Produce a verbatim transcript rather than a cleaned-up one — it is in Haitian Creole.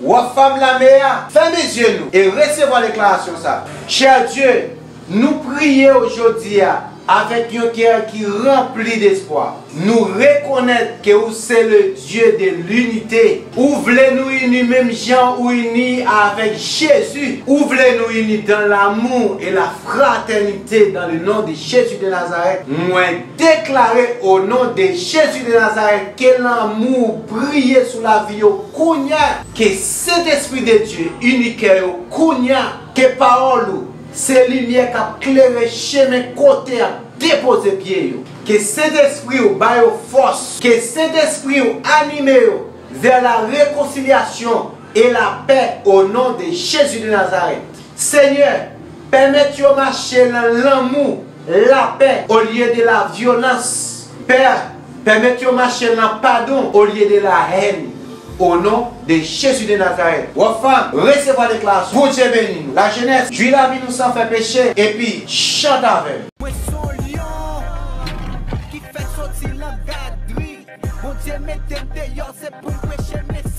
Wòfam lame a, fèmen zye nou e resevwa deklarasyon sa. Chè Dye, nou priye w jodi a avèk yon kè ki ranpli despwa. Nou rekonèt ke ou se le Dye de linite. Ou vle nou ini menm jan ou ini avèk Jezi. Ou vle nou ini dans l'amour et la fraternité dans le nom de Jésus de Nazareth. Mwen deklare o non de Jezi de Nazareth ke lanmou briye sou lavi yo kounya. Ke Sentespri de Dye ini kè yo kounya. Ke pawòl ou se limyè k ap klere chemen kote y ap depoze pye yo. Ke Sentespri w ba yo fòs. Ke Sentespri w anime yo vers la réconciliation et la paix au nom de Jésus de Nazareth. Senyè, pèmèt yo mache nan lanmou, lapè, olye de la vyolans. Pè, pèmèt yo mache nan padon, olye de la hèn. O non de Jezi de Nazarèt. Wòfam, resevwa deklarasyon. Bondye beni nou. Lajenès, jwi lavi nou san fè peche, epi chante avè m. Mwen se yon lyon ki fèk soti nan gadri. Bondye mete m deyò, se pou m preche mesaj.